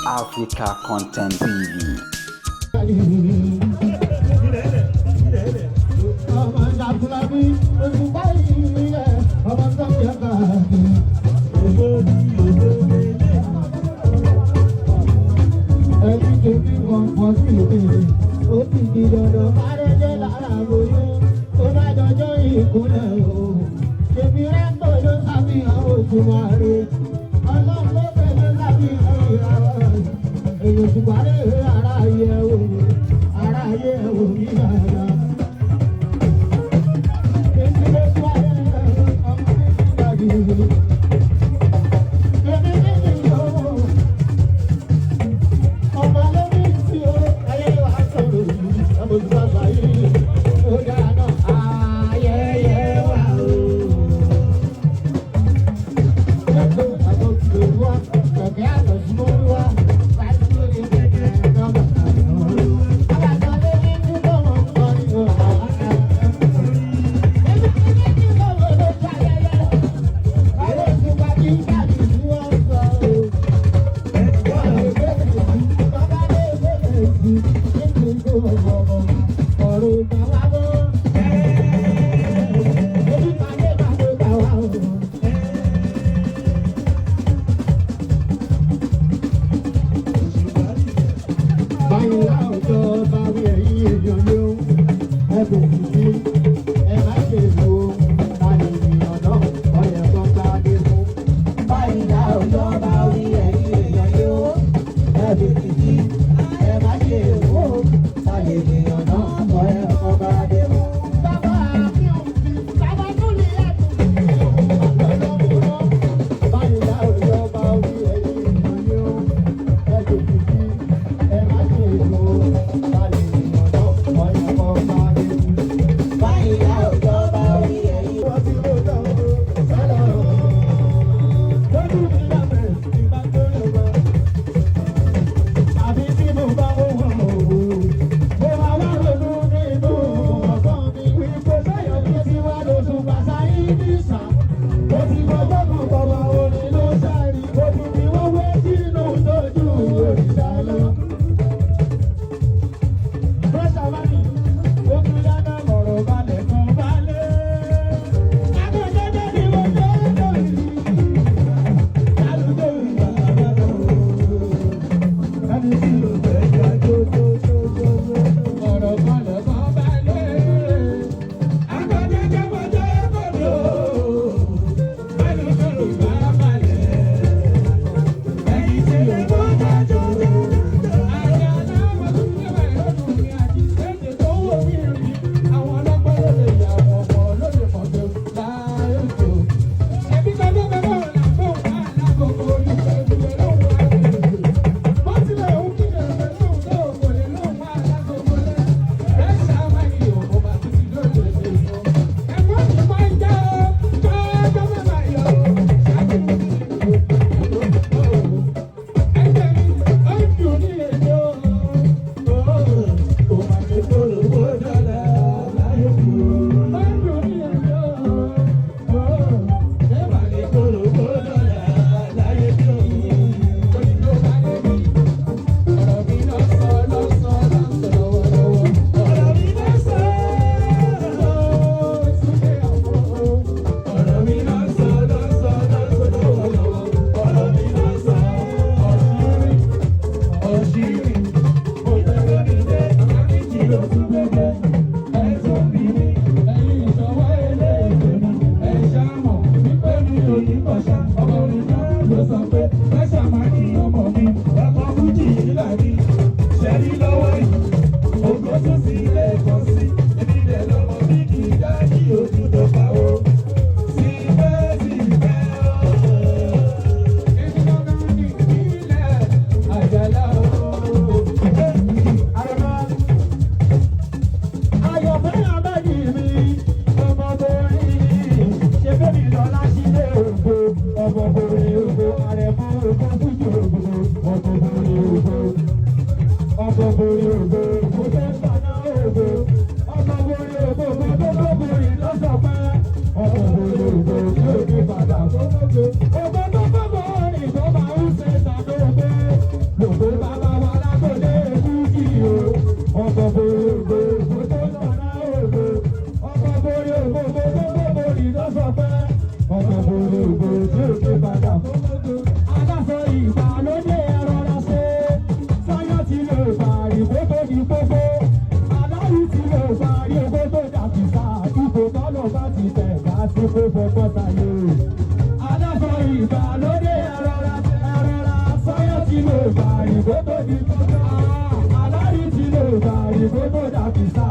Africa Content TV. Ẹni tèmi kan pọ̀ sí ìbéèrè, ó ti di dandan kárẹ́jẹ́ lára bóyá tó bá dọjọ́ ìkúnlẹ̀ o. Èmi rẹ́pọ̀ ló ṣàfihàn oṣù márùn. Ọlọ́run ló fẹ́ ló ṣàfihàn ìràwọ̀. Èyí ṣùgbọ́n ara yẹ wò mí, ara yẹ wò mí dáadáa. Èmi ló tún ayé ọmọ mi dàbí. Èmi ní ìyọ̀wò. Ọba lórí tí ó ayé wa sọ̀rọ̀ yìí, ọmọ òṣùpá sáyé, ó dáná ayẹyẹ wa o. Ẹgbẹ́ àwọn òṣèlú wa, kẹ̀kẹ́ àtọ̀símọ́ wa, láti lórí kẹ̀kẹ́ lọ́gbà. Àbàtà lórí tí kò mọ̀ ń kọrin o, àwọn akẹ́kọ̀ọ́. Èmi ní kí lọ́wọ́ ló ṣayẹyẹ, àwọn òṣùpá kí ń gbàdúrà tí wọ́n sọ o. Báyìí láwùjọ bá wí ẹ̀yìn èèyàn yóò ẹbí títí ẹ má ṣe wò ó ta lè ènìyàn náà mọ ẹ ọkọ bá dé mú. Bàbá mi ò fi bàbá tó lè yàtọ̀ báyìí láwùjọ bá wí ẹ̀yìn èèyàn yóò ẹbí títí ẹ má ṣe wò ó ta lè ènìyàn náà mọ ẹ ọkọ bá dé mú. Báyìí láwùjọ bá wí ẹ̀yìn. Wọ́n ti lò tán o, sálọ. Lójú mi lábẹ́ ìbá tó lè wọ àbí tí mo bá wò wọ́n o. Mo máa wá ronú nínú ọ̀gbọ́n mi wípé sẹ́yìn mi ti wá lóṣù bàṣà ìdísà. Mo ti gbọ́dọ̀ mọ̀ bọ̀wọ̀ orin ló sáré. Ojú mi wọ́n wé sínú tójú òrìṣà lọ. Rọ́ṣà bá ní ojú dáná mọ̀rọ̀ balẹ̀ kan balẹ̀. Akọ̀jọ́jọ́ ni mo jẹ́ lórí. Lálùjọ́ ìgbà bàbá ní kó fọgbọ́n sáyé. Aláṣọ ìgbàlódé, ẹ̀rọra ẹ̀rọra sọ́yọ́ tí lè gbà ìbò tó di. Alárí tí lè gbà ìbò tó dàbí sá.